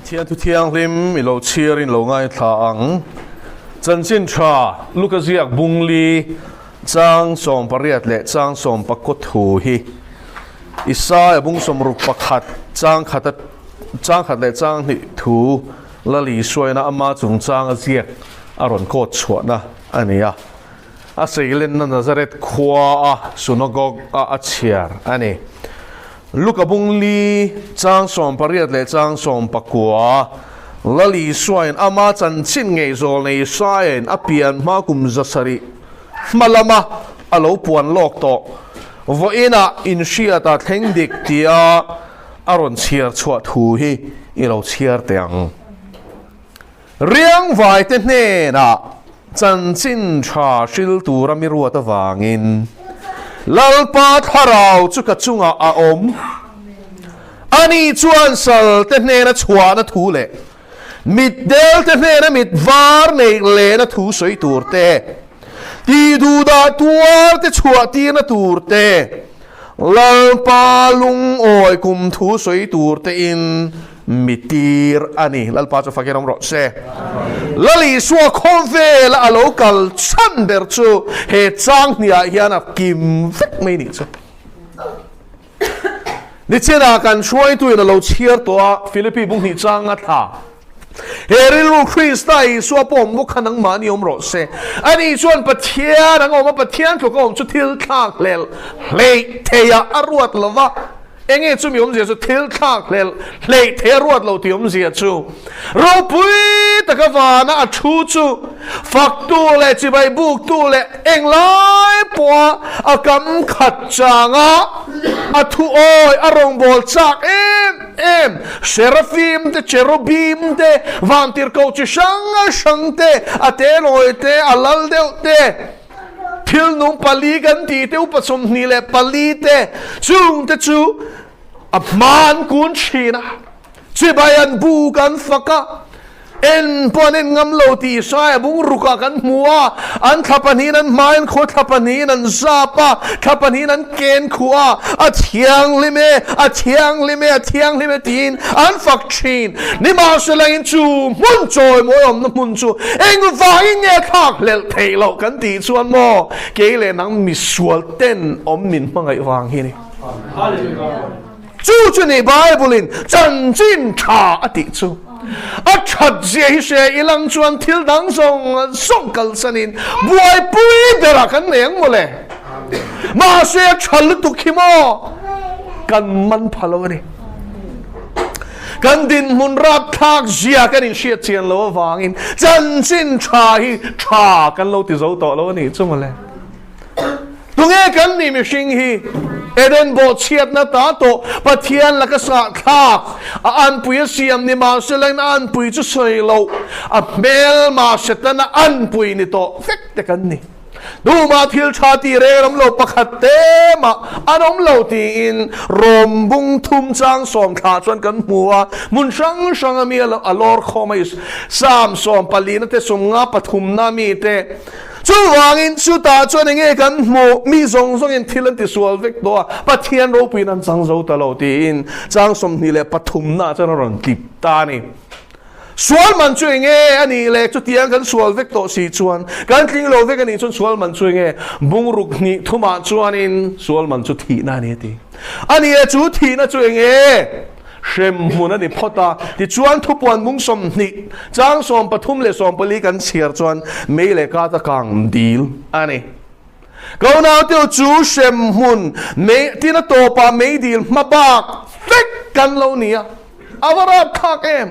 Pathian thu thianghlim i lo chhiar in lo ngaithla ang. Chanchin tha Luka ziak bungli chang 18 leh chang 19 thu hi Isaia bung 61 chang khat chang khat leh chang hnih thu Lal Isuaina ama chungchang a ziak a rawn kawt chhuahna a ni a. A seilenna Nazareth khua a synagogue a a chhiar a ni. Luka bung li chang 18 leh chang 19 Lal Isuain ama chanchin ngei zawl nei Isaiain a pian hma kum 700 hma lama a lo puan lawk tawh vawiinah inhriata thleng dik tia a rawn chhiar chhuah thu hi i lo chhiar teh ang. Riangvaite hnenah chanchin tha hril tura mi ruat avangin Lalpa thlarau chu ka chungah a awm. Ani chuan salte hnena chhuahna thu leh mitdelte hnena mit var neih lehna thu sawi tur te, tihduhdah tuarte chhuah tirna tur te, Lalpa lungawi kum thu sawi tur tein mi tir a ni. Lalpa chu fakin awm rawh se. Lal Isua khawvela a lo kal chhan ber chu he chang hniah hian a kim vek mai nih chu. Nichinah kan hruaituin a lo chhiar tawh a, Philippi bung hnih chang a thla. He rilru Krista Isua pawh awm bawk kha nangmahni awm rawh se. Ani chuan Pathian ang awm a, Pathian tluk a awm chu thil thlak hlel hleih theiah a ruat lo va. Enge chu mi awmzia chu thil thlak hlel hleih thei a ruat lo tih awmzia chu ropui taka vana a thu chu faktu leh chibai buktu leh englai pawha a kam khat changa a thu awi a rawngbâwl châk em em Serafim te Cherubim te vantirhkoh chi hrang hrang te a telawi te a lal deuh te Thil nung pali kan tih te upa 24 te chung te chu a hma an kun thin a, chibai an buk an fak a, en pawh an en ngam lo tih Isaia bung rukah kan hmu a, an thla pahnihin an hmain khaw thla pahnihin an zap a, thla pahnihin an ken khuh a, a thianghlim e, a thianghlim e, a thianghlim e tiin an fak thin. Nimahselain chu hmun chawimawi awmna hmun chu engvangin nge thlak hlelh theih loh kan tih chuan maw kei leh nang misual ten awm min hmangaih vang hi ni. Chu chu ni Bible in chanchin tha a tih chu. A that zia hi hria ilang chuan thil dang zawng zawng kalsanin buaipui berah kan nei ang mawle. Mahse a tha lutuk hi maw kan man pha lo a ni. Kan dinhmun rapthlak zia kan inhriat chian lo avangin chanchin tha hi tha kan lo ti zo tawh lo a nih chu mawle. Tunge kan nih mihring hi Eden bawhchhiatna ta tawh Pathian laka sahthlak a anpui a siam ni mahselain a anpui chu sawi loh a hmelma Setana anpui ni tawh vek te kan ni. Tumah thil tha tih reng an awm lo, pakhat te mah an awm lo tiin Rom bung thum chang sawm thla chuan kan hmu a, hmun hrang hrang a mi a lawr khawm a, Psalm 14 te 53 na mi te. Chuvangin chutah chuan enge kan hmuh, mi zawng zawngin thil an tisual vek tawh a, Pathian ropuiin an chang zo ta lo tiin chang 23 naah chuan a rawn tlip ta a ni. Sual man chu enge a nih le? Chutiang kan sual vek tawh si chuan, kan tling lo vek a nih chuan sual man chu enge? Bungruk hnih thumah chuanin sual man chu thihna a ni a ti. A ni e, chu thihna chu enge? Hrem hmun a ni phawt a. Tichuan thupuan bung 20, chang 13 leh 14 kan chhiar chuan mei leh ka ta kang dil a ni. Ko nauteu chu hrem hmun mei tin a tawpah mei dil hma bak vek kan lo ni a. A va rap thlak em!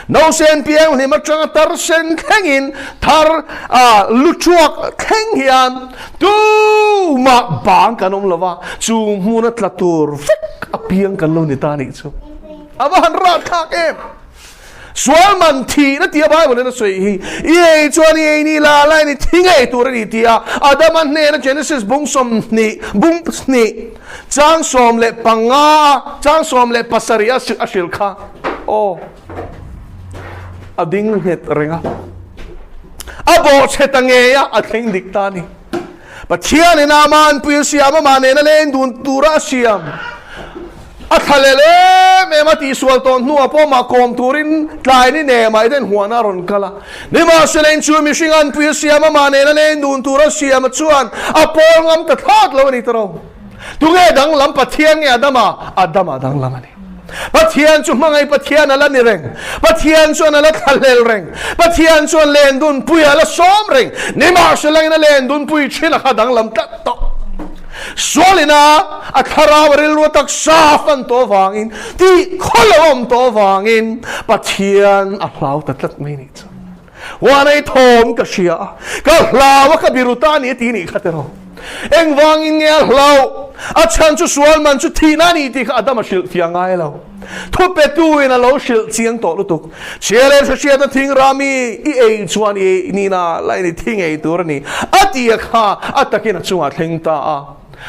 Nausen piang hlim atanga tar sen thlengin thar a lu thuak thleng hian tumah bang kan awm lo va, chu hmuna tla tur vek a piang kan lo ni ta nih chu. A va han rap thlak em! Sual man thihna tia Bible in a sawi hi, i ei chuan i ei ni la la in i thi ngei tur a ni tia Adama hnena Genesis bung 20 bung hnih Chang 15 a, chang 17 a a hrilh kha. Aw. A ding nghet reng a. A bawhchhe ta ngei a, a thleng dik ta a ni. Pathianin a ama anpui a siam, amah nena leng dun tura a siam. A thlalel em em a tihsual tawh hnuah pawh amah kawm turin tlai ni nemah Eden huanah a rawn kal a. Nimahsela in chu mihring anpui a siam amah nena leng dun tura siama chuan a pawl ngam ta thlawt lo a ni ta ro. Tunge danglam Pathian nge Adama? Adama danglam a ni. Pathian chu hmangaih Pathian a la ni reng. Pathian chuan a la thlahlel reng. Pathian chuan len dunpui a la sawm reng. Nimahsela in a len dunpui thin a kha danglam tlat tawh. Sualina a thlarau a rilru a taksa a fan tawh avangin, tih khaw lo a awm tawh avangin Pathian a hlau ta tlat mai nih chu. Huanei thawm ka hria a, ka hlau a ka biru ta a ni a ti nih kha tiraw. Engvangin nge a hlauh? A chhan chu sual man chu thihna a ni tih kha Adama hrilh fiah ngai lo. Thupetuin a lo hrilh chiang tawh lutuk. Chhia leh hre hriatna thing rami i ei chuan i ei nina la in i thi ngei tur a ni a ti a kha a takin a chungah thleng ta a.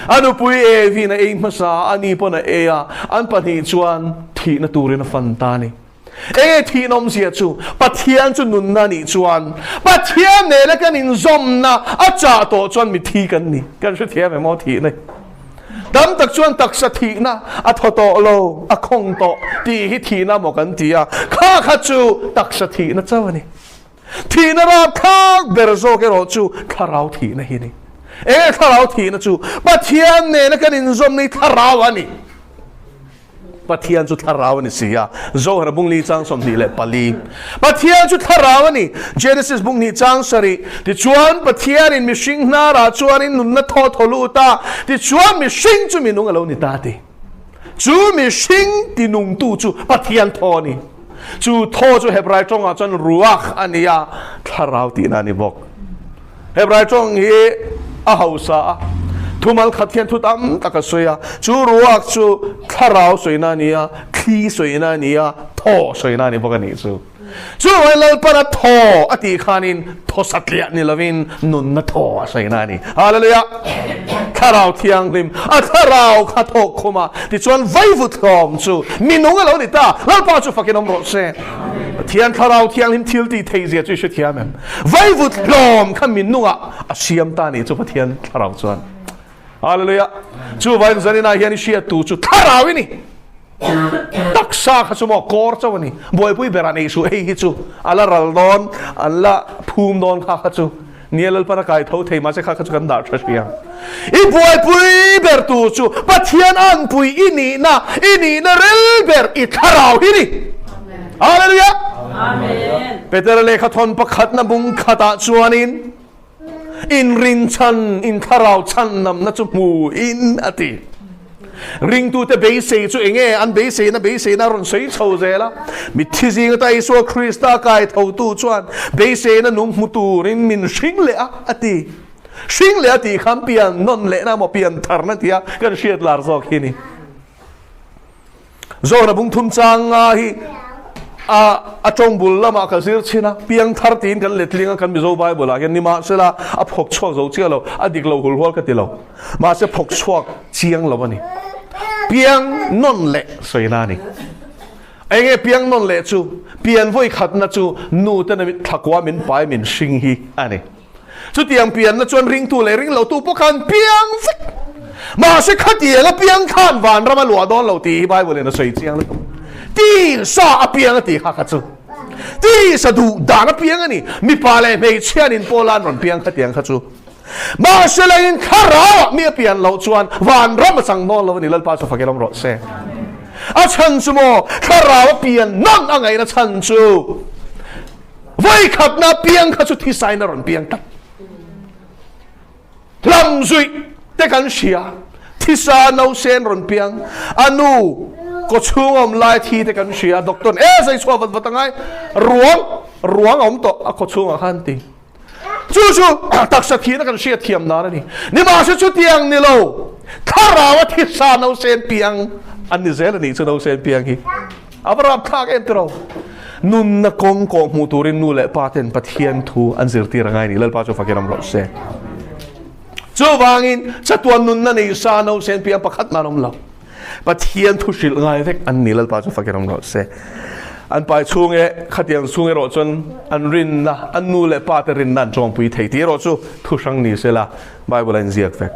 A nupui Evi'n a ei hmasa a, ani pawn a ei a, an pahnih chuan thihna turin a fan ta a ni. Enge thihna awmzia chu? Pathian chu nunna a nih chuan Pathian nena kan inzawmna a chah tawh chuan mithi kan ni. Kan hrethiam em aw thihna hi? Tam tak chuan taksa thihna a thaw tawh lo, a khawng tawh tih hi thihna maw kan ti a, kha kha chu taksa thihna chauh a ni. Thihna rapthlak ber zawk erawh chu thlarau thihna hi a ni. Enge thlarau thihna chu? Pathian nena kan inzawmna hi thlarau a ni. Pathian chu thlarau a ni si a, Zohar bung li chang 24. Pathian chu thlarau a ni, Genesis bung hnih chang sarih. Tichuan, Pathianin mihring hnarah chuanin nunna thaw thaw lut a, tichuan mihring chu minung a lo ni ta ti. Chu mihring tinungtu chu Pathian thaw a ni. Chu thaw chu Hebrai tawngah chuan ruach a ni a, thlarau tihna a ni bawk. Hebrai tawng hi a hausa a, thumal khat hian thu tam tak a sawi a, chu ruak chu thlarau sawina a ni a, thli sawina a ni a, thaw sawina a ni bawk a nih chu. Chu ruai Lalpana thaw a tih khanin thaw satliah ni lovin nunna thaw a sawina a ni. Hallelujah! Thlarau thianghlim, a thlarau kha thawk khum a, tichuan vaivut hlawm chu minung a lo ni ta, Lalpa chu fakin awm rawh se. Pathian Thlarau Thianghlim thil tih theih zia chu i hrethiam em? Vaivut hlawm kha min nungah a siam ta nih chu Pathian Thlarau chuan. Hallelujah! Chu vain zaninah hian i hriat tu chu Thlarau i ni. Taksa kha chu maw kawr chauh a ni. Buaipui berah nei suh hei hi chu a la ral dawn, an la phum dawn kha kha chu. Nia Lalpan a kai tho thei mahse kha kha chu kan dah tha hria. I buaipui ber tur chu Pathian anpui i nihna, i nihna ril ber i thlarau hi ni. Hallelujah! Amen. Petera lehkha thawn pakhatna bung khatah chuanin inrin chhan, in thlarau chhan namna chu hmu in a ti. Ringtute beisei chu eng nge an beiseina beiseina a rawn sawi chho zel a. Mitthi zing ata Isua Krista kai thotu chuan beiseina nung hmu turin min hring leh a, a ti. Hring leh a tih khan pian nawn lehna emaw pian tharna tia kan hriat lar zawk hi a ni. Zawhna bung thum chang nga hi a a tawng bul lamah ka zir chhin a, piangthar tiin kan letling a kan Mizo Bible ah hian nimahsela a phawk chhuak zo chiah lo, a dik lo hul hual ka ti lo. Mahse phawk chhuak chiang lo a ni. Piang nawn leh sawina a ni. Eng nge piang nawn leh chu? Pian vawi khatna chu nu te na thlakua min pai min hring hi a ni. Chutiang pianna chuan ringtu leh ringlotu pawh khan piang vek. Mahse khatiang a piang khan vanram a luah dawn lo tih hi Bible in a sawi chiang lutuk. Tisa a piang a tih kha kha chu. Tisa duh dan a piang a ni. Mipa leh hmeichhia an inpawl a an rawn piang khatiang kha chu. Mahse laiin thlarau ah mi a pian loh chuan vanram a chang dawn lo a ni Lalpa chu fakin awm rawh se. A chhan chu maw thlarau a pian nawn a ngaihna chhan chu Vawikhatna piang kha chu thisain a rawn piang tak. Hlam zuih te kan hria, thisa nausen rawn piang, a nu kawchhung a awm lai thi te kan hria, doctor e zai chhuah vat vat angai, ruang ruang a awm tawh a kawchhungah khan ti. Chu chu taksa thihna kan hriat thiam nan a ni. Nimahse chutiang ni lo, thlarau a thisa nausen piang an ni zel a nih chu nausen piang hi. A va rapthlak em tiraw? Nunna kawng kawh hmuh turin nu leh pa ten Pathian thu an zirtir a ngai ni. Lalpa chu fakin awm rawh se. Chuvangin chatuan nunna nei sa nausen piang pakhat nan awm lo. Pathian thu hrilh ngai vek an ni. Lalpa chu fakin awm rawh se. An pai chhung e, khatiang chhung erawh chuan an rinna, an nu leh pa te rinna an tawngpui thei tih erawh chu thu hrang ni sela Bible a inziak vek.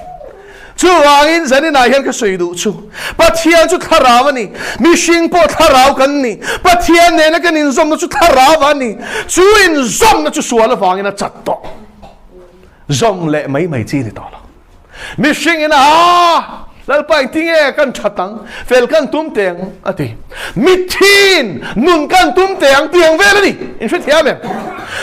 Chuvangin zaninah hian ka sawi duh chu, Pathian chu thlarau a ni, mihring pawh thlarau kan ni, Pathian nena kan inzawmna chu thlarau a ni, chu inzawmna chu sual avangin a chat tawh. Zawm leh mai mai chi ni tawh lo. Mihring in a Lalpa engtinge kan that ang, fel kan tum teh ang a ti. Mithiin nun kan tum teh ang tiang vel a ni. In hrethiam em?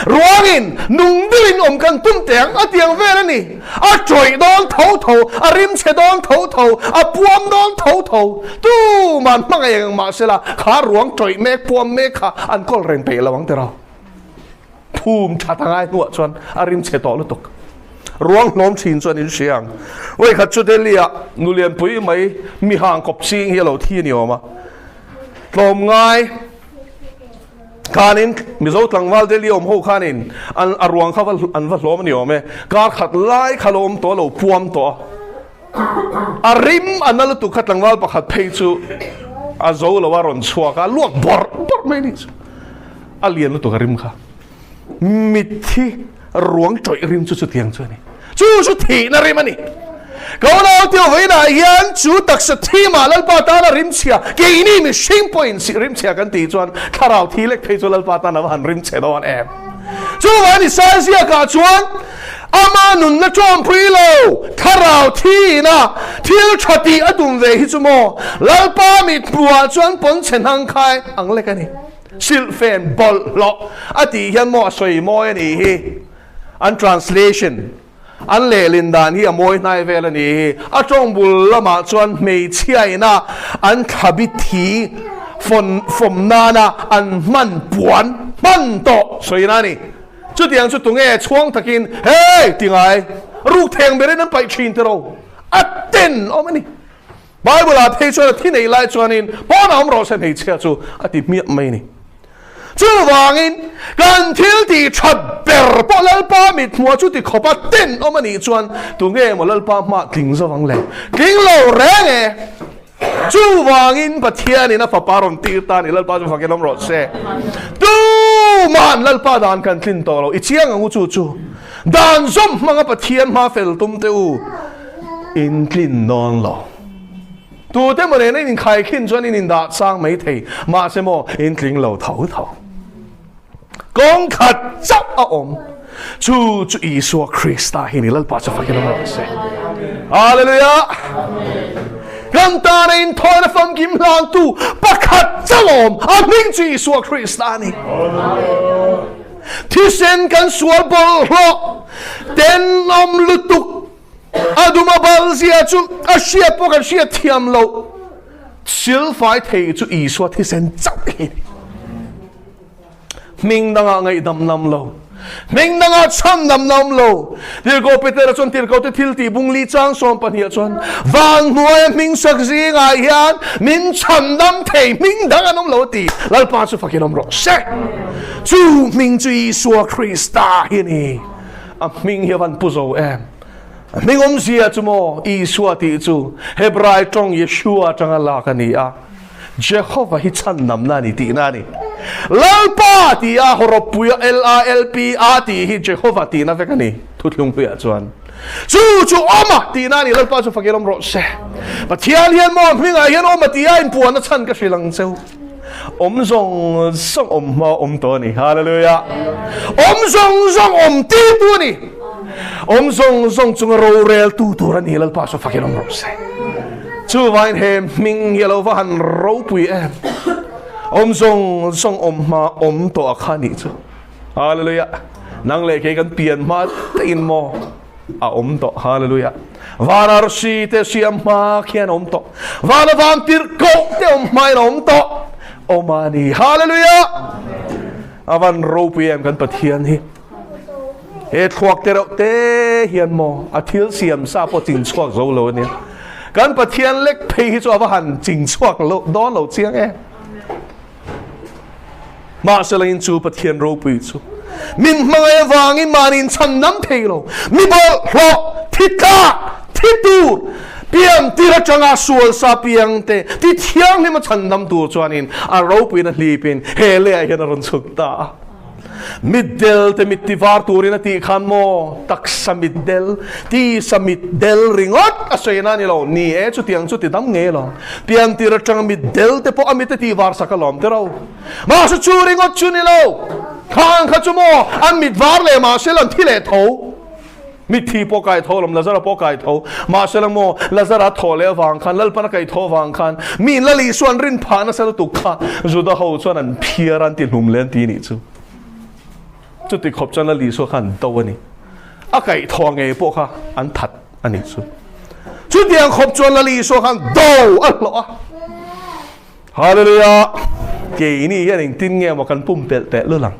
Ruangin nung deuhin awm kan tum teh ang a tiang vel a ni. A tawih dawn tho tho, a rimchhe dawn tho tho, a puam dawn tho tho. Tuman hmangaih ang mahsela kha ruang tawih mek puam mek kha an kawl reng peih lo ang tiraw. Phum that a ngai hnuah chuan a rim chhe tawh lutuk. Ruang hlawm thin chuan in hria ang. Vawikhat chu Delhi ah nu lianpui mai mi hang kawp ching hi a lo thi a ni awm a. Tlawmngai khanin Mizo tlangval Delhi awm ho khanin an a ruang kha va an va hlawm a ni awm e. Kar khat lai kha lo awm tawh a lo puam tawh a. A rim a na lutuk kha tlangval pakhat phei chu a zo lo a rawn chhuak a, luak bawrh bawrh mai a nih chu. A lian lutuk a rim kha. Mitthi ruang tawih rim chu chutiang chu a ni. Chu chu thihna rim a ni. Ka unau teo vawiinah hian chu taksa thimah Lalpa tana rim chhia, keini mihring pawhin rim chhia kan tih chuan thlarau thi lek phei chu Lalpa tan a va han rim chhe dawn em. Chuvangin Isaiah ziakah chuan ama nunna tawmpui lo thlarau thiina thil tha tih a tum ve hi chu maw Lalpa mithmuhah chuan pawnchhe hnangkhai ang lek a ni. Silhfen bawlhhlawh a tih hian maw a sawi mawi a nih hi. An translation, an lehlin dan hi a mawi hnai vel a nih hi. A tawng bul lamah chuan hmeichhia ina an thlabi thi fawn fawm nana an hman puan hman tawh sawina a ni. Chutiang chu tunge chhuang takin hei ti ngai ruk theng berin an paih thin tiraw a ten awm a ni. Bible ah phei chuan a thi nei lai chuanin pawnah awm rawh se hmeichhia chu a ti hmiah mai a ni. Chuvangin kan thil tih that ber pawh Lalpa mithmuah chu ti khawpa ten awm a nih chuan tunge maw Lalpa hmah tling zo ang le? Tling lo reng e! Chuvangin Pathianin a fapa rawn tir ta a ni, Lalpa chu fakin awm rawh se. Tuman Lalpa dan kan tlin tawh lo, i chiang ang u chu chu. Dan zawm hmanga Pathian hma fel tum teh u. In tlin dawn lo. Tute maw nena in inkhaikhin chuan in indah chang mai thei, mahse maw in tling lo tho tho. Kawng khat chauh a awm, chu chu Isua Krista hi ni, Lalpa chu fakin awm rawh se. Hallelujah! Kan tana inthawina famkim hlantu pakhat chauh a awm, a hming chu Isua Krista a ni. Thisen kan sual bawlhhlawh tenawm lutuk A dum a bal zia chu a hriat pawh kan hriat thiam loh. Silfai thei chu Isua thisen chauh hi a ni. Hming dangah ngaihdam nam lo. Hming dangah chhan nam nam lo. Tirhkoh Petera chuan tirhkohte thil tih bung li chang 12 chuan van hnuaia hming sak zingah hian min chhan dam thei hming dang an awm lo a ti. Lalpa chu fakin awm rawh se. Chu hming chu Isua Krista hi a ni. A hming hi a van pu zo em? A hming awmzia chu maw Isua tih chu Hebrai tawng Yeshua atanga lak a ni a, Jehova hi chhandamna a ni tihna a ni. Lalpa tih a hawrawppuia L-A-L-P-A tih hi Jehova tihna vek a ni thuthlungpuiah chuan. Chu chu awma tihna a ni, Lalpa chu fakin awm rawh se. Pathian hian maw a hmingah hian awma tih a inpuanna chhan ka hrilh ang cheu. Awm zawng zawng awm hma awm tawh a ni. Hallelujah. Awm zawng zawng awm tir tu a ni. Awm zawng zawng chunga rorel tu tur a ni. Lalpa chu fakin awm rawh se. Chuvangin he hming hi a lo va han ropui em. Awm zawng zawng awm hma awm tawh a kha nih chu. Hallelujah. Nang leh kei kan pian hma tein maw a awm tawh. Hallelujah. Van arsi te siam hma khian awm tawh. Vana van tirhkoh te awm hmain a awm tawh. Awm a ni. Hallelujah. A van ropui em kan Pathian hi. He thluak te reuh te hian maw a thil siam sa pawh ching chhuak zo lo a nia. Kan Pathian lek phei hi chu a va han ching chhuak lo dawn lo chiang em. Mahselain chu Pathian ropui chu min hmangaih avangin mahni inchhan nam thei lo, mi bawlhhlawh, thi tlak, thi tur, pian tir atanga sual sa piang te ti thianghlim a chhan nam tur chuanin a ropuiin a hlipin he leiah hian a rawn chhuk ta a. Mitdel te mit tivar turin a tih khan maw taksa mitdel, tisa mitdel ringawt a sawi na ni lo. Ni e, chutiang chu ti dam ngei alawm. Piantir atanga mitdel te pawh a mit a tihvar sak alawm tiraw. Mahse chu ringawt chu ni lo. Khang kha chu maw an mit var leh mahse lan thi leh tho. Mitthi pawh kai tho alawm, Lazara pawh kai tho. Mahse la maw, Lazara thawh leh avang khan, Lalpan a kai tho avang khan, mi Lal Isua an rin phah nasa lutuk kha Juda ho chuan an phiar a, an ti hlum leh an ti nih chu. Chuti khawp chuan Lal Isua kha an do a ni. A kaih thawh ngei pawh kha an that a nih chu. Chutiang khawp chuan Lal Isua khan do a hlawh a. Hallelujah! Keini hian engtin nge maw kan pumpelh teh lul ang?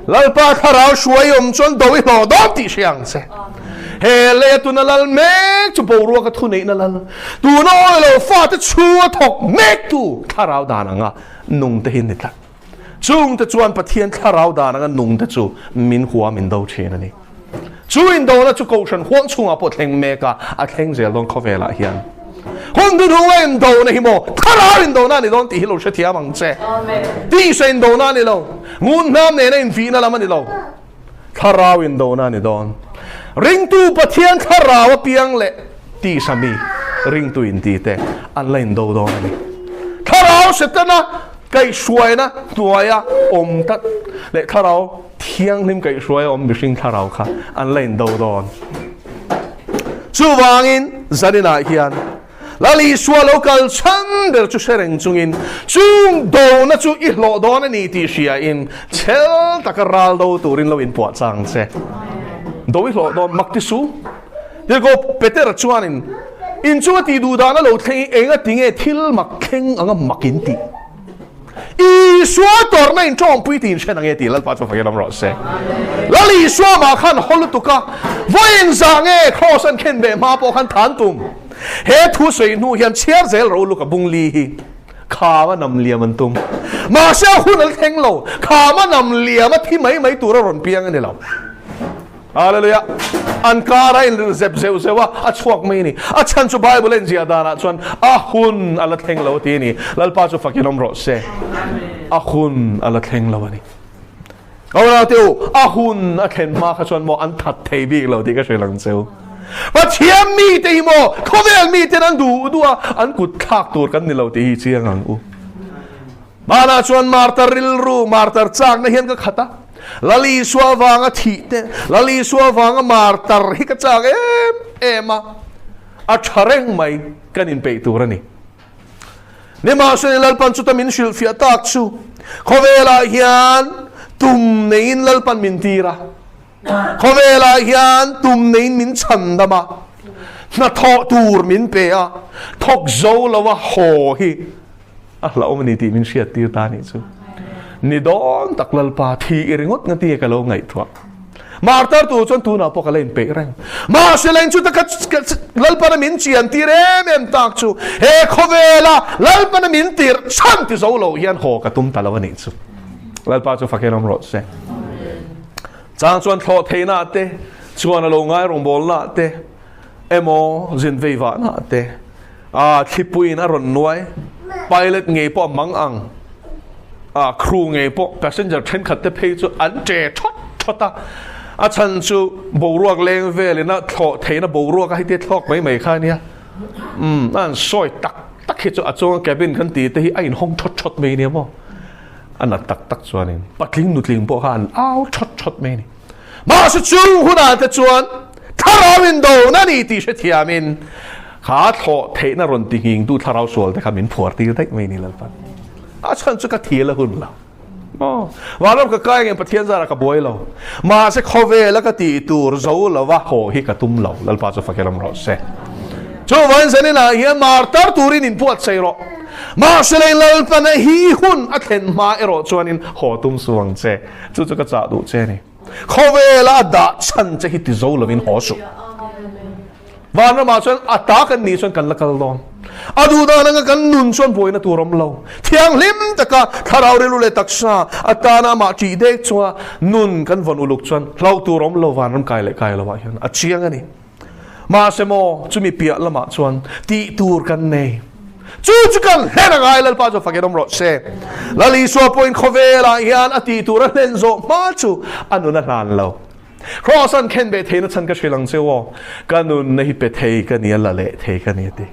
Lalpa thlarau hruai awm chuan do i hlawh dawn tih hria ang che. He leia tuna lal mek chu boruaka thuneihna lal, tuna awi lo fate chhunga thawk mektu thlarau dan anga nungte hi ni tlat. Chungte chuan Pathian thlarau dan anga nungte chu min hua min do thin a ni. Chu indona chu Kohhran huang chhungah pawh thleng mek a, a thleng zel dawn khawvelah hian. Hun duhduhna indona hi maw thlarau indona a ni dawn tih hi lo hrethiam ang che. Tisa indona a ni lo, ngunhnam nena invihna lam a ni lo. Thlarau indona a ni dawn. Ringtu Pathian thlarau a piang leh tisa mi ringtu inti te an la indo dawn a ni. Thlarau Setana kaihhruaina hnuaia awm tlat leh thlarau thianghlim kaihhruaia awm mihring thlarau kha an la indo dawn. Chuvangin zaninah hian Lal Isua lo kal chhan ber chu hre reng chungin chung dona chu i hlawh dawn a ni tih hriain chhel taka ral do turin lo inpuah chang che. Do i hlawh dawn mak ti su. Tirhkoh Petera chuanin in chunga tih duh dan a lo thleng i enga tinge thil mak thleng anga mak in tih. Isua tawrhna in tawngpui tih in hre nange tih Lalpa chu fakin awm rawh se. Lal Isua mah khan haw lutuk a, vawi engzah nge Kraws an khen ve hma pawh khan than tum. He thu sawi hnu hian chhiar zel ro luk a bung li hi kham a nam liam an tum. Mahse a hun a thleng lo, kham a nam liam a thi mai mai tur a rawn piang a ni lo. Hallelujah! An kar a inrilh zep zeuh zeuh a, a chhuak mai a ni. A chhan chu Bible a inziah danah chuan a hun a la thleng lo a ti a ni. Lalpa chu fakin awm rawh se. A hun a la thleng lo a ni. Aw te u, a hun a thlen hma kha chuan maw an that thei bik lo tih ka hrilh ang cheu. Pathian mite hi maw khawvel miten an duh duh a, an kut thlak tur kan ni lo tih hi chiang ang u. Hmanah chuan Martar rilru, Martar chakna hian ka khat a. Lal Isua vanga thih te, Lal Isua vanga Martar hi ka chak em em a. A tha reng mai kan inpeih tur a ni. Nimahsela Lalpan chuta min hrilhfiah tak chu khawvelah hian tum neiin Lalpan min tir a. Khawvelah hian tum neiin min chhan dam a, hnathawh tur min pe a, thawk zo lo a haw hi a hlauhawm a ni tih min hriat tir ta nih chu. Ni dawn tak Lalpa thi i ringawt nga tia ka lo ngaihtuah. Martar tur chuan tunah pawh ka la inpeih reng. Mahse leng chu taka Lalpana min chian tir em em tak chu he khawvela Lalpana min tir chhan ti zo lo hian haw ka tum ta lo a nih chu. Lalpa chu fakin awm rawh se. Chang chuan thlawh theihna te, chuan a lo ngai rawngbawlna te, emaw zin vei vahna te, a thlipuiin a rawn nuai, pilot ngei pawh a mang ang, a crew ngei pawh passenger thenkhat te phei chu an che thawt thawt a, a chhan chu boruak leng velin a thlawh theihna boruak a heti thlawk mai mai kha a nia, umm a han sawi tak tak hi chu a chunga cabin kan tih te hi a inhawng thawt thawt mai nia maw. A nat tak tak chuanin patling nutling pawh kha an au thawt thawt mai a ni. Mahse chung hunah te chuan thlarau indona ni tih hrethiamin kha thlawh theihna rawn ti nghingtu thlarau sual te kha min phuar tir daih mai a ni Lalpan. A chhan chu ka thil a hun lo. Aw, vanram ka kai ngem Pathian zarah ka buai lo. Mahse khawvela ka tih tur zo lova haw hi ka tum lo. Lalpa chu fakin awm rawh se. Chuvangin zaninah hian martar turin inbuatsaih rawh. Mahse lei Lalpana hi hun a thlen hma erawh chuanin haw tum suh ang che. Chu chu ka chah duh che a ni. Khawvela a dah chhan che hi ti zo lovin haw suh. Vanramah chuan a ta kan nih chuan kan la kal dawn. A duh dan anga kan nun chuan buaina tur awm lo. Thianghlim taka thlarau rilru leh taksa atana amah ṭih dek chunga nun kan vawn uluk chuan hlauh tur awm lo vanram kai leh kai lovah hian a chiang a ni. Mahse maw, chumi piah lamah chuan tih tur kan nei. Chu chu kan hlen a ngai, Lalpa chu fakin awm rawh se. Lal Isua pawhin khawvelah hian a tih tur a hlen zawh hma chu a nun a hlan lo. Kraws an khen beh theihna chhan ka hrilh ang che aw, ka nunna hi pe thei ka ni a, la leh thei ka ni a ti.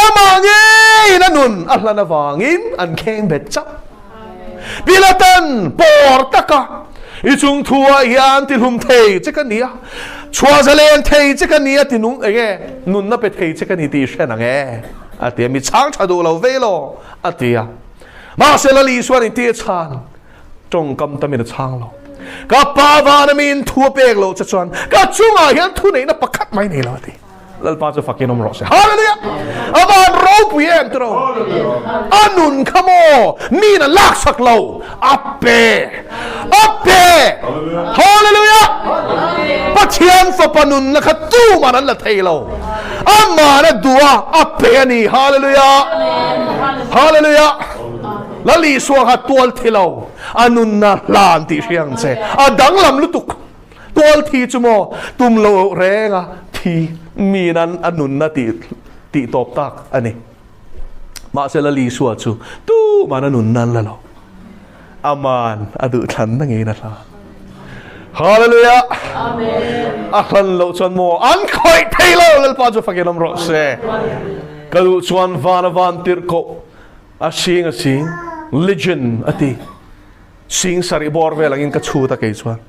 Amah ngeiin a nun a hlan avangin an kheng bet chauh. Pilatan pawr taka i chung thuah hian ti hlum thei che ka ni a, chhuah zalen thei che ka ni a, ti nung eng e, nunna pe thei che ka ni tih i hre nang e, a ti a, mi chhang tha duh lo vei law, a ti a. Mahse Lal Isuan in ti a chhan. Tawngkam tamin a chhang lo. Ka pa vana miin thu a pek loh che chuan ka chungah hian thuneihna pakhat mai nei lo a ti. Lalpa chu fakin awm rawh se. Hallelujah! A van ropui em tiraw? A nun kha maw miin a laksak lo, a pe. A pe! Hallelujah! Pathian fapa nunna kha tuman an la thei lo. Aman a duh a, a pe a ni. Hallelujah! Hallelujah! Lal Isua kha tual thi lo, a nunna hlan tih hria ang che. A danglam lutuk. Tual thi chu maw tum lo renga thi miin an a nunna tih tih tawp tak a ni. Mahse Lal Isua chu tuman a nunna an la lo. Aman a duhthlanna ngeiin a hlan. Hallelujah! Amen. A hlan loh chuan maw an khawih thei lo Lalpa chu fakin awm rawh se. Ka duh chuan van a van tirh koh A sing a sing, legend a ti. Sing sarih bawr vel angin ka chhut a kei chuan.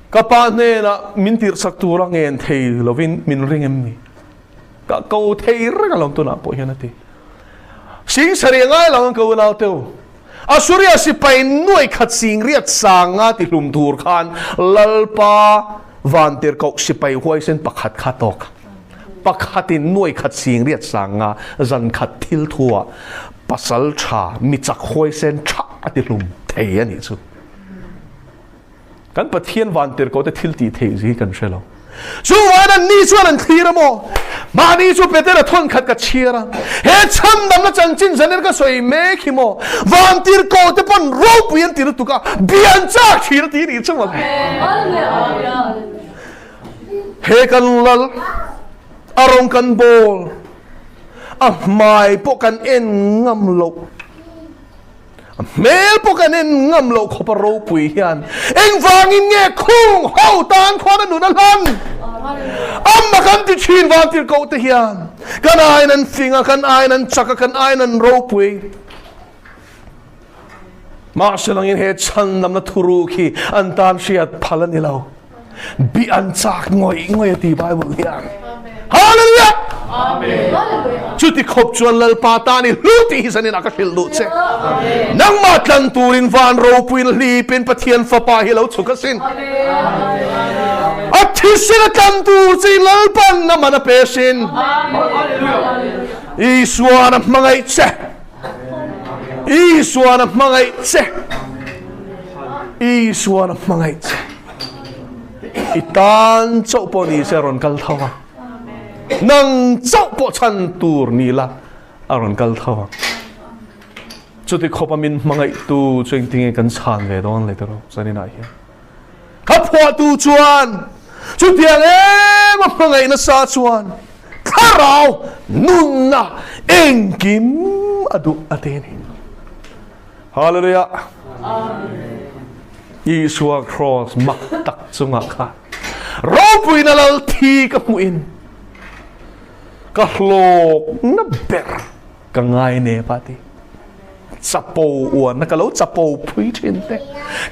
Ka pa hnenah min tirhsak tura ngen thei lovin min ring em ni? Ka ko thei reng alawm tunah pawh hian a ti. Sing sarih a ngai lo ang ka unau teu. Asuria sipai nuai khat sing riat sanga ti hlum tur khan Lalpa Vantirhkoh sipai huaisen pakhat kha tawk. Pakhatin nuai khat sing riat sang nga zan khat thil thuah pasal tha mi chak huaisen tha a ti hlum thei a nih chu. Kan Pathian Vantirhkoh te thil tih theih hi kan hre lo. Chuvangin an ni chuan an thlir a maw? Mahni chu Petera thawn khat ka chhiar a, he chhandamna chanchin zanin ka sawi mek hi maw? Vantirhkoh te pawn ropui an ti lutuk a, bian chak thin a ti nih chu maw? He kan lal, a rawng kan bawl, a hmai pawh kan en ngam loh. A hmel pawh kan en ngam loh khawp a ropui hian engvangin nge khung ho tan khuan a nun a hlan? Amma kan ti thin vantirhkoh te hian kan aiin an fing a, kan aiin an chak a, kan aiin an ropui. Mahse langin he chhandamna thuruk hi an tan hriat phal a ni lo. Bi an chak ngawih ngawih a ti Bible hian. Hallelujah! Amen. Chuti khawp chuan Lalpa tan i hlu tih hi zanin ah ka hrilh duh che. Nangmah tlan turin van ropuin hlipin Pathian fapa hi lo chhuk asin. A thisen a tlan tur che in Lalpan a man a pe asin. Isuan a hmangaih che. Isuan a hmangaih che. Isuan a hmangaih che. I tan chauh pawh ni se a rawn kal tho a. Nang chauh pawh chhan tur ni la a rawn kal tho a. Chuti khawpa min hmangaihtu chu engtinge kan chhan ve dawn le tiraw zaninah hian. Ka phuahtu chuan chutiang em a hmangaih nasa chuan thlarau nunna engkim a duh a ti a ni. Hallelujah! Amen. Isua cross mak tak chungah khan ropuina lal thi ka hmuhin ka hlawkna ber ka ngai nep a ti. Chapo uanna ka lo chapo pui thin te,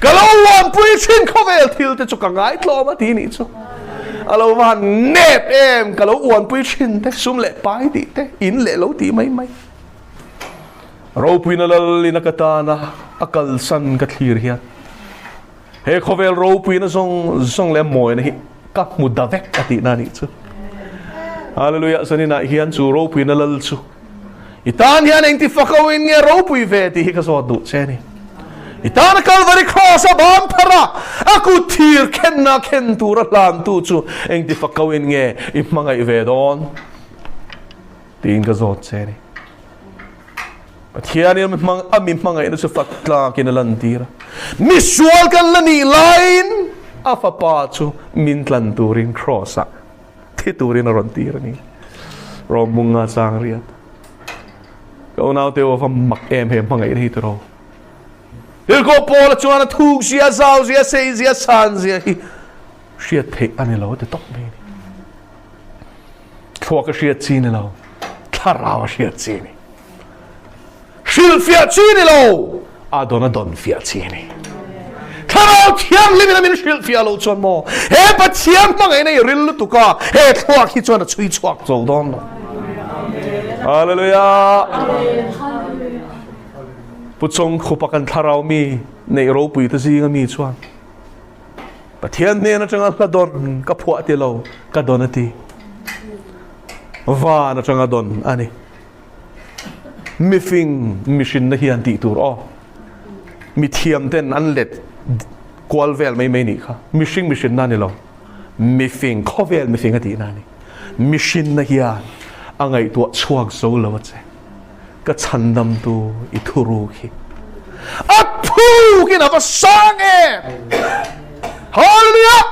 ka lo uan pui thin khawvel thil te chu ka ngai tlawm a ti nih chu. A lo van nep em ka lo uan pui thin te, sum leh pai tih te, in leh lo tih mai mai. Ropuina lalin a ka tana a kalsan ka thlir hian he khawvel ropuina zawng zawng leh mawina hi ka hmu da vek a tihna a nih chu. Hallelujah zaninah hian chu ropuina lal chu i tan hian engti fako in nge ropui ve tih hi ka zawt duh che a ni. I tana Calvary Cross a ban phar a, a kut thir khenna khen tura hlantu chu engti fako in nge i hmangaih ve dawn tiin ka zawt che a ni. Pathianin a mi hmangaihna chu fak tlakin a lantir a. Misual kan la nih laiin a fapa chu min tlan turin Kraws-ah thi turin a rawn tir a ni. Rawng munga chang riat. Ka unaute aw va mak em he hmangaihna hi tiraw. Tirhkoh Paula chuan a thuk zia, zau zia, sei zia, san zia hi hriat theih a ni lo a ti tawp mai a ni. Thluak a hriat chi ni lo, thlarau a hriat chi a ni. Hrilhfiah chi ni lo, a dawn a dawn fiah chi a ni. Thlarau Thianghlim in a min hrilhfiah loh chuan maw, he Pathian hmangaihna i ril lutuk a, he thluak hi chuan a chhui chhuak zo dawn lo. Hallelujah! Pu Chawngkhupa kan thlarau mi neih ropui te zinga mi chuan Pathian hnen atanga hla dawn ka phuah ti lo, ka dawn a ti. Van atanga dawn a ni. Mifing mihrinna hian tih tur aw. Mithiam ten an let kual vel mai mai nih kha. Mihring mihrinna a ni lo. Mifing khawvel mifing a tihna a ni. Mihrinna hian a ngaihtuah chhuak zo lo a che. Ka chhandamtu i thuruk hi a thukin a va sang em! Hallelujah!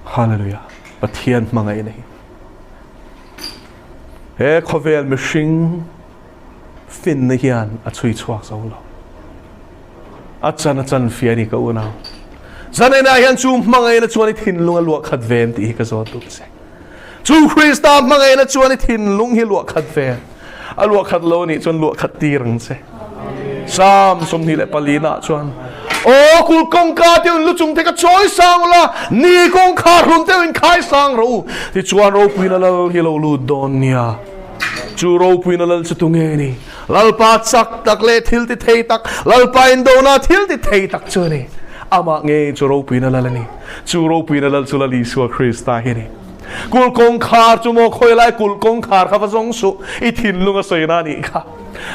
Hallelujah! Pathian hmangaihna hi he khawvel mihring finna hian a chhui chhuak zo lo. A chan a chan fia ni ka unau. Zanena hian chu hmangaihna chuan i thinlung a luah khat ve em tih hi ka zawt duh che. Chu Krista hmangaihna chuan i thinlung hi luah khat ve. A luah khat lo nih chuan luah khat tir ang che. Psalm 24 na chuan Aw kul kawngka te un lu chung te ka chawi sang ula ni kawngkhar hlun te in khai sang rawh u tichuan ropuina lal hi lo lut dawn nia. Chu ropuina lal chu tunge ni? Lalpa chak tak leh thil ti thei tak, Lalpa indona thil ti thei tak chu a ni. Amah ngei chu ropuina lal a ni. Chu ropuina lal chu Lal Isua Krista hi a ni. Kulh kawngkhar chu maw khawi lai kulh kawngkhar kha va zawng suh, i thinlung a sawina a nih kha.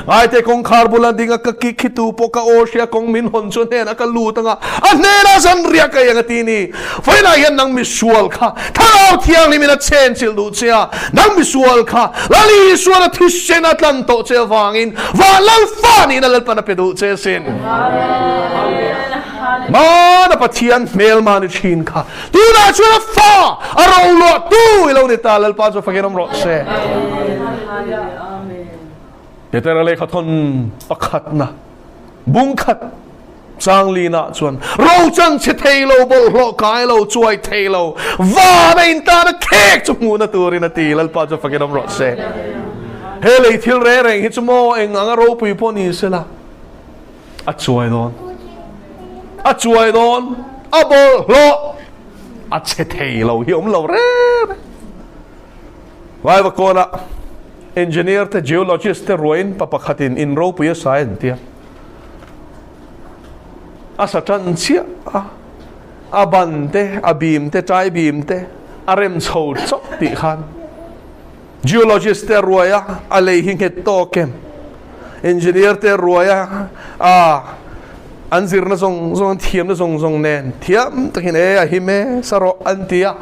Ngaite kawngkhar bula ding a ka kik khi tu pawh ka aw hria kawng min hawn chu a hnenah ka lut anga a hnenah zan riah ka eng a ti ni. Vawiinah hian nang misual kha Thlarau Thianghlim in a chen chilh duh che a, nang misual kha Lal Isuan a thisen a tlan tawh che avangin van Lal fa niin a Lalpan a pe duh che asin. Hmana Pathian hmelma ni thin kha tunah chuan a fa a roluah tu i lo ni ta, Lalpa chu fakin awm rawh se. Petera lehkha thawn pakhatna bungkhat Changlina chuan rochan chhe thei lo, bawlhhlawh kai lo, chuai thei lo, van a intan a khek chu hmuhna turin a ti. Lalpa chu fakin awm rawh se. He lei thil reng reng hi chu maw eng anga ropui pawh ni sela a chuai dawn. A chuai dawn, a bawlhhlawh a chhe thei lo hi awm lo reng reng. Vaivakawnah engineer te, geologist te ruaiin pa pakhatin in ropui a sai an tia. A sa tan chiah a, a ban te, a bim te, tai bim te a rem chho chauh tih khan geologist te a ruai a, a lei hi nghet tawk em? Engineer te a ruai a, a an zirna zawng zawng, an thiamna zawng zawng nen thiam takin e a him e sa rawh an ti a.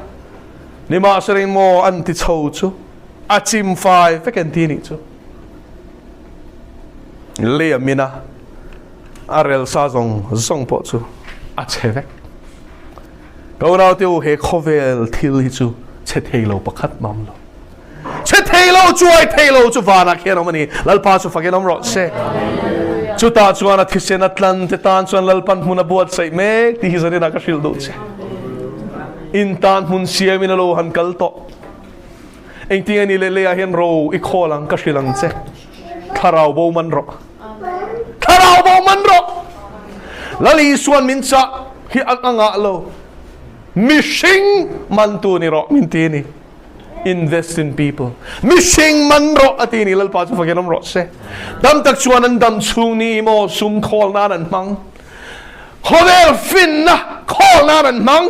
Nimahsela maw an ti chho chu a chim fai vek an ti nih chu. Lei a min a, a rel sa zawng zawng pawh chu a chhe vek. Ka unaute u, he khawvel thil hi chu chhe thei lo pakhat mah awm lo. Chhe thei lo, chuai thei lo chu vanah khian awm a ni. Lalpa chu fakin awm rawh se. Chutah chuan a thisen a tlan te tan chuan Lalpan hmun a buatsaih mek tih hi zaninah ka hrilh duh che. In tan hmun siamin a lo han kal tawh. Engtin nge ni leh leiah hian ro i khawl ang ka hrilh ang che. Thlarau bo man rawh. Thlarau bo man rawh. Lal Isuan min chah hi a ngah lo. Mihring mantu ni rawh min ti a ni. Invest in people. Mihring man rawh a ti ni Lalpa chu fakin awm rawh se. Dam tak chuan an dam chhung ni maw sum khawl nan an hmang. Khawvel finna khawl nan an hmang.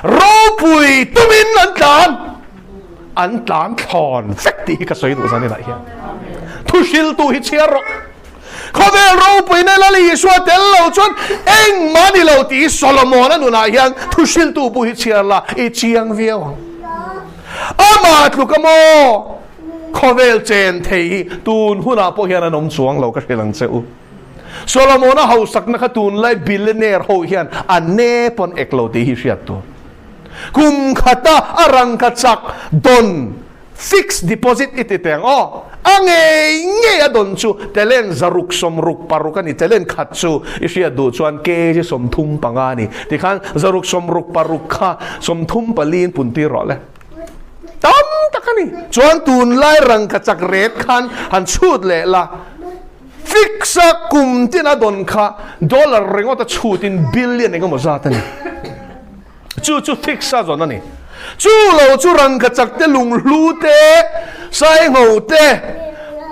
Ropui tumin an tlan. An tlan thlawn vek tih hi ka sawi duh zan inah hian. Thuhriltu hi chhiar rawh. Khawvel ropuina Lal Isua tel lo chuan engmah ni lo tih Solomon-a nunah hian thuhriltu pawh hi chhiar la i chiang viau ang. Amah tluk a maw? Khawvel chen thei hi tun hunah pawh hian an awm chuang lo ka hrilh ang che u. Solomon-a hausakna kha tunlai billionaire ho hian a ne pawn ek lo tih hi hriat tur. Kum khata a rangkachak dawn fixed deposit i ti teh ang aw. A ngei ngei a dawn chu talent 666 a ni. Talent khat chu i hriat duh chuan kg 35 a ni. Tikhan 666 kha 34 in pun tir rawh le. Tam tak a ni. Chuan tunlai rangkachak ret khan han chhut leh la. Fix a kum tin a dawn kha dollar ringawt a chhutin billion engemaw zat a ni. Chu chu fix a zawn a ni. Chu lo chu rangkachak te lunghlu te, saingho te,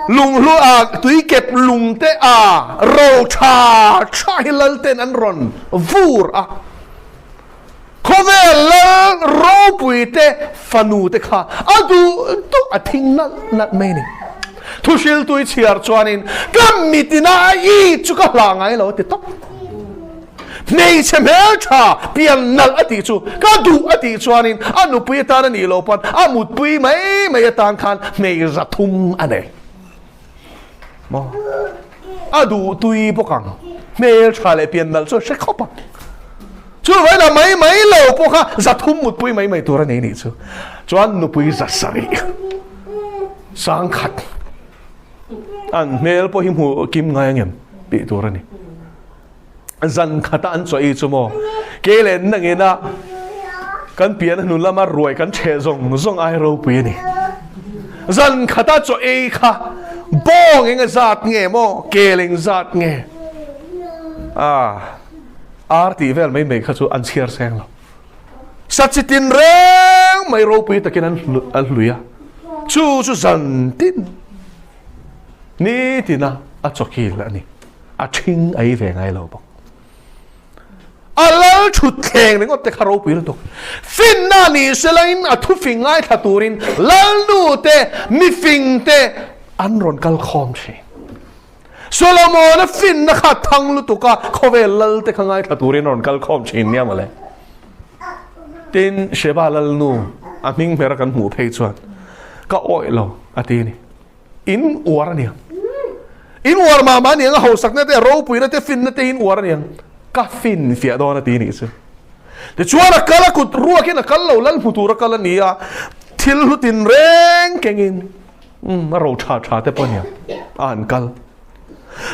lunghlu a tuikep lung te a ro tha tha hi lal ten an rawn vur a. Khawvel lal ropui te fanu te kha a duh duh a thing nalh nalh mai a ni. Thuhriltui chhiar chuanin ka mitina a i chu ka hlah ngai lo a ti tawp. Hmeichhe hmeltha pian nalh a tih chu ka duh a tih chuanin a nupui atan a nih loh pawn a mutpui mai mai atan khan hmei 300 a nei. Maw? A duh tui bawk ang. Hmeltha leh pian nalh chu a hre khawp ang. Chu vawilah mai mai lo pawh kha 300 mutpui mai mai tur a nei nih chu. Chuan nupui 700 10,000 an hmel pawh hi hmuh kim ngai angem tih tur a ni. Zan khata an chaw ei chu maw ke leh nangina kan pian a hnu lama ruai kan chhe zawng zawng ai ropui a ni. Zan khata chaw ei kha bawng eng a zat nge maw kel eng zat nge a ar tih vel mai mai kha chu an chhiar seng lo. Sa chi tin reng mai ropui takin an an hlui a chu chu zan tin ni tina a chawkil a ni. A ṭhing a ei ve ngai lo bawk. A lal ṭhut thleng ringawt te kha ropui lutuk. Finna ni selain a thufing ngaithla turin lalnu te, mifing te an rawn kal khawm ṭhin. Solomon-a finna kha a thang lutuk a, khawvel lal te kha ngaithla turin a rawn kal khawm ṭhin nia mawle. Tin, Sheba lalnu a hming hmera kan hmuh phei chuan ka awih lo a ti a ni. In uar a niang. In uar mah mah a niang a hausakna te, a ropuina te, finna te in uar a niang. Ka fin fiah dawn a ti nih chu. Tichuan a kal a kut ruakin a kal lo lal hmu tur a kal a ni a, thil hlu tin reng kengin um a ro tha tha te pawh a niang a han kal.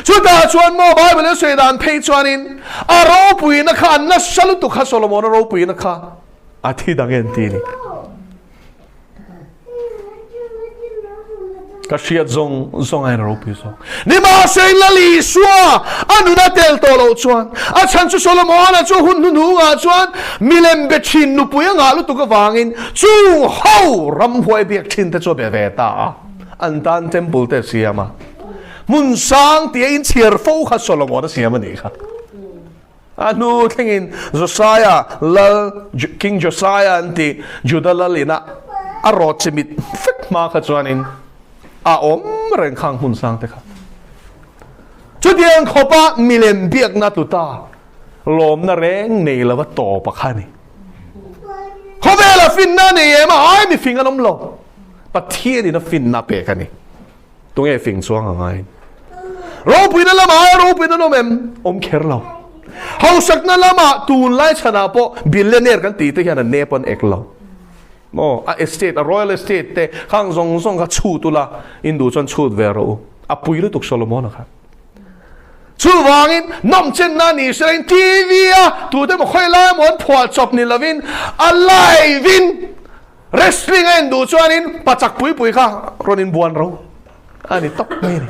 Chutah chuan maw Bible in a sawi dan phei chuanin a ropuina kha a nasa lutuk kha Solomon-a ropuina kha a thi dang en ti a ni. Ka hriat zawng zawng aiin a ropui zawk. Nimahse Lal Isua a nun a tel tawh loh chuan a chhan chu Solomon-a chu hun hnuhnungah chuan milem be thin nupui a ngah lutuk avangin chung ho ramhuai biak thin te chu a be ve ta a, an tan temple te a siam a, hmun sang tia inchhiar fo kha Solomon-a siam a nih kha. A hnu thlengin Josiah lal, King Josiah an tih, Juda lal ina a rawt chimit vek hma kha chuanin a awm reng khang hmun sang te kha. Chutiang khawpa milem biakna tlu ta lawmna reng nei lova tawp a kha a ni. Khawvela finna a nei em a, ai mi fing an awm lo. Pathianin a finna pek a ni. Tunge fing chuang a ngai? Ropuina lamah aia ropuina an awm em? Awm kher lo. Hausakna lamah tunlai chhanah pawh billionaire kan tih te hian an nep an ek lo. Maw? A estate, a royal estate te khang zawng zawng kha chhut ula, in duh chuan chhut ve rawh u. A pui lutuk Solomon-a kha. Chuvangin nawmchenna ni selain TV-a tute emaw khawi lai emaw an phuah chawp ni lovin a live-in Wrestling a en duh chuanin pachak pui pui kha rawn inbuan ro a ni tawp mai a ni.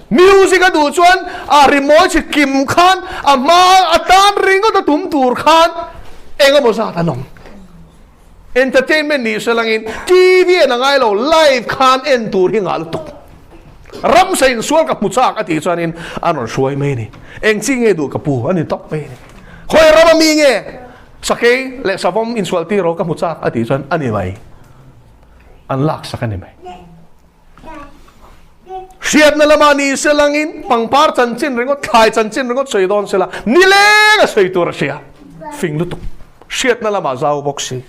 Music a duh chuan a rimawi chi kim khan a hma a tan ringawt a tum tur khan eng emaw zat an awm. Entertainment ni se langin TV en a ngai lo live khan en tur hi ngah lutuk. Ramsa insual ka hmu chak a tih chuanin an rawn hruai mai a ni. Eng chi nge duh ka pu a ni tawp mai a ni. Khawi rama mi nge? Sakei leh savawm insual tir rawh ka hmu chak a tih chuan a ni mai. An lak sak a ni mai. Hriatna lamah ni se langin pangpar chanchin ringawt, thlai chanchin ringawt sawi dawn se la, nileng a sawi tur a hria. Fing lutuk. Hriatna lamah zau bawk si.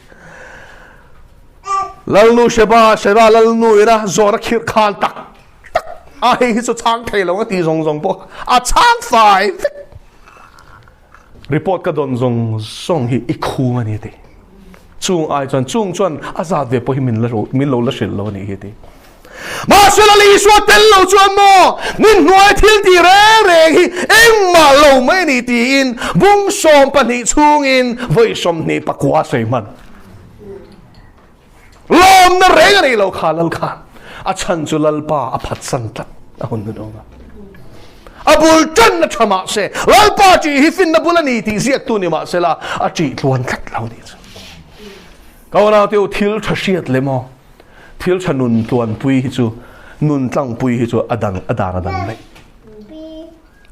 Lalnu Sheba, Sheba Lalnu ina zawhna khirh khan tak tak a hei hi chu chhang thei lo a tih zawng zawng pawh a chhang fai vek. Report ka dawn zawng zawng hi i khum a ni a ti. Chung ai chuan chung chuan a zat ve pawh hi min la min lo la hrilh lo a nih hi ti. Mahse Lal Isua tel lo chuan maw ni hnuai thil ti reng reng hi engmah lo mai a ni tiin bung 12 chhungin vawi 29 sawi hman. Lawmna reng a nei lo kha Lal khan a chhan chu Lalpa a phatsan tlat a hun nun awm a. A bul tanna tha mahse Lalpa ṭih hi finna bul a ni tih ziaktu ni mahsela a ṭih tluan tlat lo ni chu. Ka unaute u thil tha hriat leh maw thil tha nun tluanpui hi chu nun tlangpui hi chu a dang a dan a dang daih.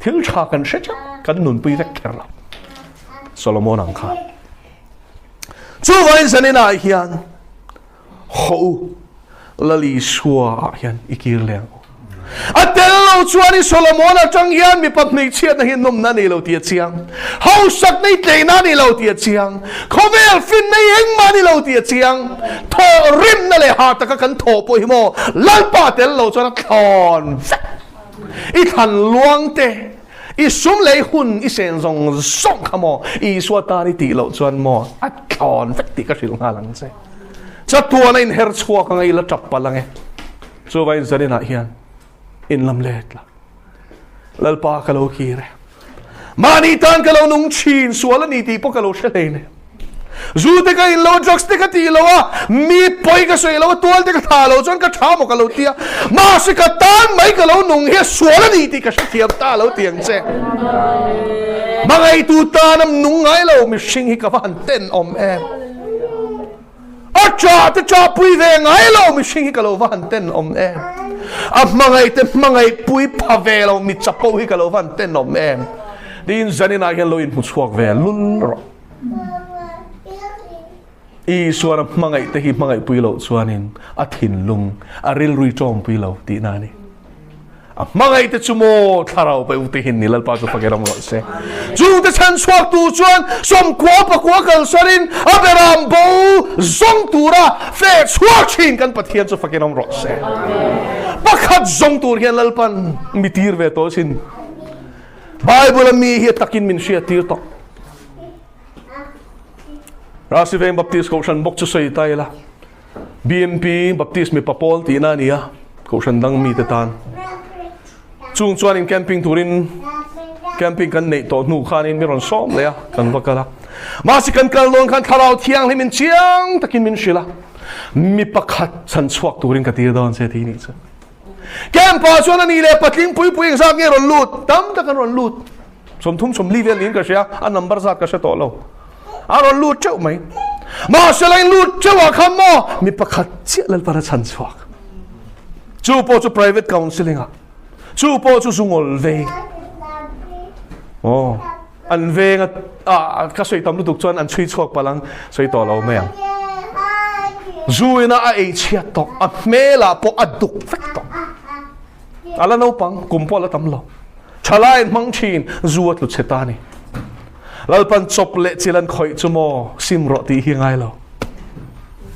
Thil tha kan hre chauh kan nunpui vek kher lo. Solomon ang khan. Chuvangin zaninah hian haw u Lal Isua ah hian i kir leh ang u. A tel lo chuan i Solomon atang hian mipa hmeichhiatna hi nawmna a nei lo tih a chiang. Hausakna i tleina a ni lo tih a chiang. Khawvel finna i engmah a ni lo tih a chiang. Thawh rimna leh hah taka kan thawh pawh hi maw Lalpa tel lo chuan a thlawn vek. I thlan luang te, i sum leh i hun i sen zawng zawng kha maw Isua tan i tih loh chuan maw a thlawn vek tih ka hrilh nghal ang che. Chatuana inher chhuak anga i la tap palh ang e. Chuvangin zaninah hian in lam let la. Lalpa ka lo kir e. Mahni tan ka lo nung thin sual a ni tih pawh ka lo hre hlei ne. Zu te ka in lo a, drugs te ka tih lo a, mi pawi ka sawi lo a, tual te ka tha lo chuan ka tha maw ka lo ti a. Mahse ka tan mai ka lo nung hi a sual a ni tih ka hrethiam ta lo ti ang che. Hmangaihtu tan a nung ngai lo mihring hi ka va han tenawm em. A ṭah te ṭahpui ve ngai lo mihring hi ka lo va han tenawm em. A hmangaih te hmangaih pui pha ve lo mi chapo hi ka lo va han tenawm em. Tiin zaninah hian lo inhmu chhuak ve lul rawh. Isuan a hmangaih te hi hmangaih pui loh chuanin a thinlung a rilrui ṭawmpui lo tihna a ni. A hmangaih te chu maw thlarau pe ute hin ni Lalpa chu fak erawng rawh se. Chungte chhan chhuak tu chuan 90 pakua kalsanin a beram bo zawng tura feh chhuak thin kan Pathian chu fak erawng rawh se. Pakhat zawng tur hian Lalpan mi tir ve tawh sin. Bible a mi hi a takin min hriat tir tawh. Rasiveng Baptist Kohhran bawk chu sawi ta ila. BMP, Baptist mipa pawl tihna a ni a, kohhran dang mite tan. Chung chuanin camping turin camping kan neih tawh hnu khanin mi rawn sawm leh a, kan va kal a. Mahse kan kal dawn khan thlarau thianghlim in chiang takin min hrilh a, mi pakhat chhan chhuak turin ka tir dawn che tih nih chu. Camp ah chuan a ni leh patling pui pui engzat nge rawn lut? Tam tak an rawn lut. 30 40 vel niin ka hria, a number zat ka hre tawh lo. A rawn lut teuh mai. Mahse la in lut teuh ah khan maw mi pakhat chiah Lalpan a chhan chhuak. Chu pawh chu private counselling ah. Chu pawh chu zungawl veng. Aw an veng a ah ka sawi tam lutuk chuan an chhui chhuak palh ang sawi tawh lo mai ang. Zu ina a ei chhiat tawh a hmel ah pawh a duk vek tawh. A la naupang kum pawh a la tam lo. Thalai hmang thin zu a tlu chhe ta a ni. Lalpan chawp leh chil an khawih chu maw sim rawh tih hi ngai lo.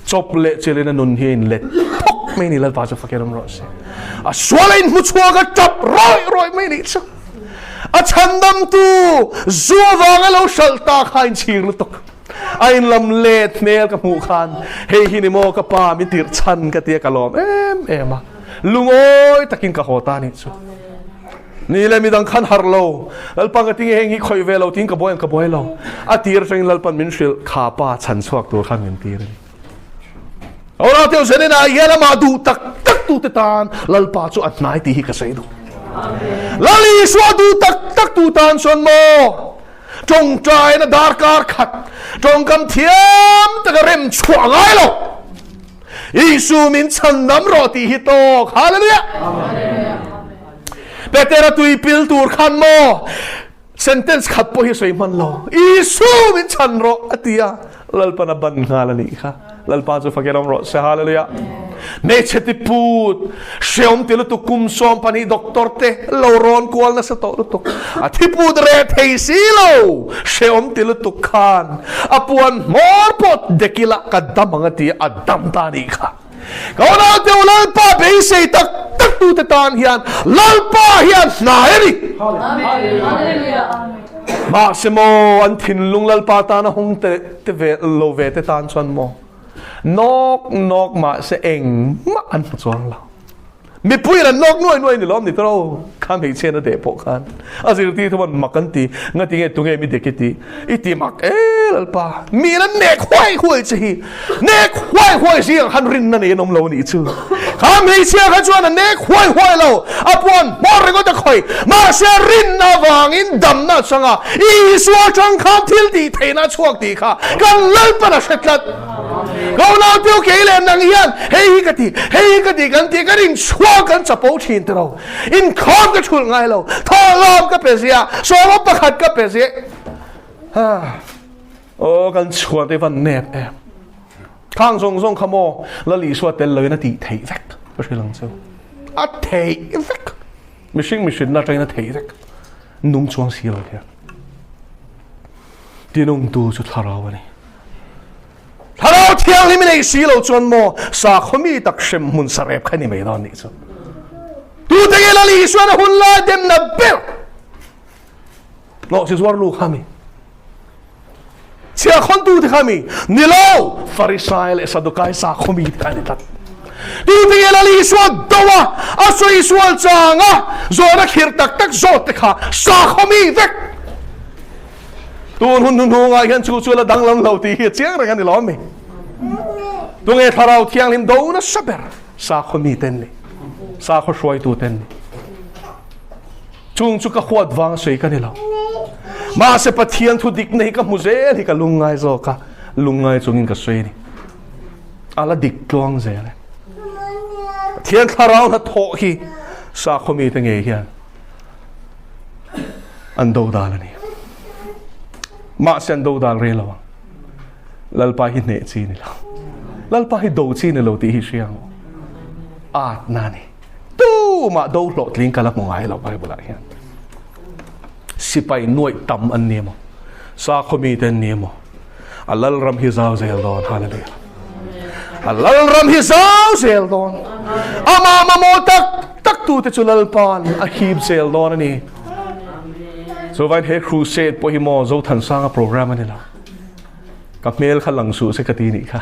Chawp leh chilin a nun hi a inlet thawk mai a ni Lalpa chu fakin awm rawh se. A sual a inhmu chhuak a tap rawih rawih mai nih chu. A chhandamtu zu avanga lo hralh ta kha a inchhir lutuk. A inlam let hmel ka hmuh khan hei hi ni maw ka pa min tirh chhan ka tia ka lawm em em a. Lungawi takin ka haw ta nih chu. Ni le midang khan harh lo. Lalpa ka tinge heng hi khawih ve lo tiin ka buai ang ka buai lo. A tir atangin Lalpan min hrilh kha pa chhan chhuak tur khan min tir a ni. Aw teu zen inah hian amah duh tak tak tu te tan Lalpa chu a hnai tih hi ka sawi duh. Lal Isua duh tak tak tu tan chuan maw tawngtaina darkar khat tawngkam thiam taka rem chhuah ngai lo. Isu min chhandam rawh tih hi tawk. Hallelujah! Petera tui pil tur khan maw sentence khat pawh hi sawi hman lo. Isu min chhan rawh a ti a. Lalpan a ban nghal a nih kha. Lalpa chu fakin awm rawh se. Hallelujah! Hmeichhe ti put, hreawm ti lutuk kum 12 doctor te lo rawn kual nasa tawh lutuk. A thi put reh thei si lo, hreawm ti lutuk khan a puan hmawr pawh dek ila ka dam ang a ti a, a dam ta a nih kha. Ka unaute u Lalpa beisei tak tak tute tan hian Lalpa hian hnai a ni. Mahse maw an thinlung Lalpa tana hawng te te ve lo ve te tan chuan maw nawk nawk mahse engmah an hmu chuang lo. Mipui an nawk nuai nuai ni lawm ni tawh kha hmeichhia na deh pawh khan a zirtir thu an mak an ti ngati nge tunge mi dek i ti i ti mak e Lalpa mi an nek huai huai che hi nek huai huai zingah khan rinna nei an awm lo nih chu kha hmeichhia kha chuan a nek huai huai lo a puan hmawr ringawt a khawih mahse rinna vangin damna a chang a Isua atang khan thil tih theihna a chhuak tih kha kan Lalpan a hre tlat. Ko nau teu kei leh nang hian hei hi ka ti, hei hi ka ti kan ti kan inchhuang kan chapo thin ti lo. Inkhawm ka thulh ngai lo, thawhlawm ka pe zia, sawma pakhat ka pe zia. Aw kan chhuan te van nep em. Khang zawng zawng kha maw Lal Isua tel loin a tih theih vek ka hre lang chu. A theih vek. Mihring mihrinna atangin a theih vek. Nung chuang si lo hian. Tinungtu chu thlarau a ni. Thlarau thianghlim i nei si lo chuan maw sakhaw mi tak hrem hmun sarep kha ni mai dawn nih chu. Tute nge Lal Isuan a hun lai demna ber Lawh chi zuar nu kha mi chhia khawntu te kha mi ni lo Farisai leh Sadukai sakhaw mi te kha ni tlat. Tute nge Lal Isua do a a sawi sual changa zawhna khirh tak tak zawt te kha sakhaw mi vek. Tun hun hnuhnungah hian chu chu la danglam lo tih hi a chiang reng a ni lo ami? Tunge Thlarau Thianghlim do nasa ber sakhaw mi ten ni, sakhaw hruaitu ten ni. Chung chu ka huat vang sawi ka ni lo. Mahse Pathian thu dik nei ka hmu zel hi ka lungngai zawk a, lungngai chungin ka sawi ni. A la dik tluang zel e. Pathian Thlarau hnathawh hi sakhaw mite ngei hian An do dal a ni. Mahse an do dal rei lo ang. Lalpa hi hneh chi ni lo. Lalpa hi do chi ni lo tih hi hria ang. At na ni. Tu mah do hlawh tling kala hmu ngai lo Bible ah hian. Sipai nuaih tam an ni emaw. Sakhaw mi te an ni emaw. A lalram hi zau zel dawn. Hallelujah. A lalram hi zau zel dawn. Ama mamawh tak tak tu te chu Lalpa'n a hip zel dawn a ni. Chuvain he crusade pawh hi maw Zothansanga program a ni lo. Ka hmel kha lang suh se ka ti nih kha.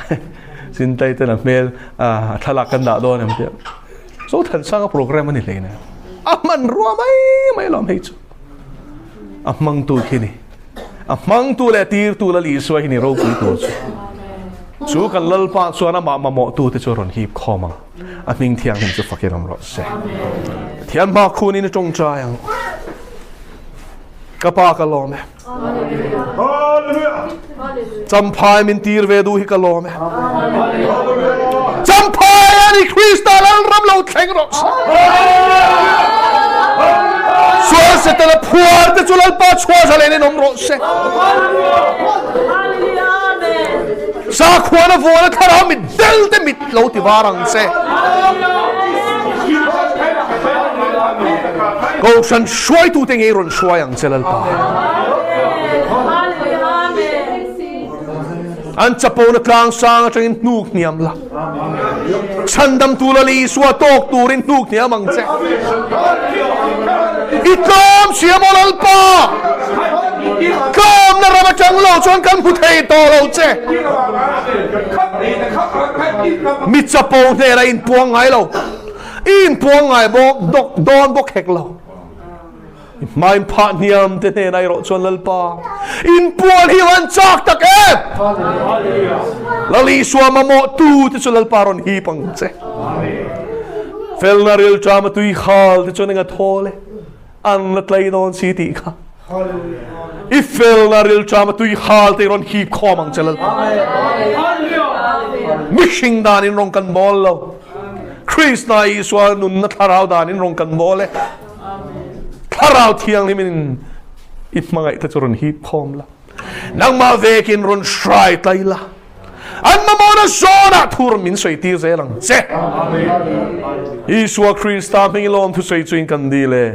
Chintai ten a hmel a thlalak kan dah dawn em tia. Zothansanga program a ni hlei nen. A hmanrua mai mai lawm hei chu. A hmangtu khi ni. A hmangtu leh tirtu Lal Isua hi ni ropui tur chu. Chu kan Lalpa chuan amah mamawhtu te chu a rawn hip khawm ang. A hming thianghlim chu fakin awm rawh se. Pathian hma khunin i tawngtai ang. Ka pa ka lawm e. Champhai min tir ve duh hi ka lawm e. Champhai a ni Krista Lalram lo thleng rawh se. Sual Setana phuar te chu Lalpa chhuah zalen in awm rawh se. Sakhuana vuana thlarau mit del te mit lo ti var ang che. Kohhran hruaitute ngei rawn hruai ang che Lalpa. An chapona tlang sang atangin hnuk hniam la. Chhandamtu Lal Isua tawk turin hnuk hniam ang che. I tlawm sia maw Lalpa? Tlawmna ram atang lo chuan kan hmu thei tawh lo che. Mi chapo hnenah inpuang ngai lo. I inpuang ngai bawk dawk dawn bawk hek lo. I hmain phah hniam te hnenah erawh chuan Lalpa, inpuan hi an chak tak em! Lal Isua mamawh tu te chu Lalpa rawn hip ang che. Felna rilṭam a tui khal te chuan eng a thawl e, an la tlai dawn si tih kha. I felna rilṭam a tui khal te rawn hip khawm ang che Lalpa. Mihring danin rawng kan bawl lo. Krista Isua nunna thlarau danin rawng kan bawl e. Thlarau Thianghlimin i hmangaih te chu rawn hip khawm la, nangmah vekin rawn hrai tlai la, an mamawhna zawnah thu rawn min sawi tir zel ang che. Isua Krista hming i lawm thusawi chuin kan dil e.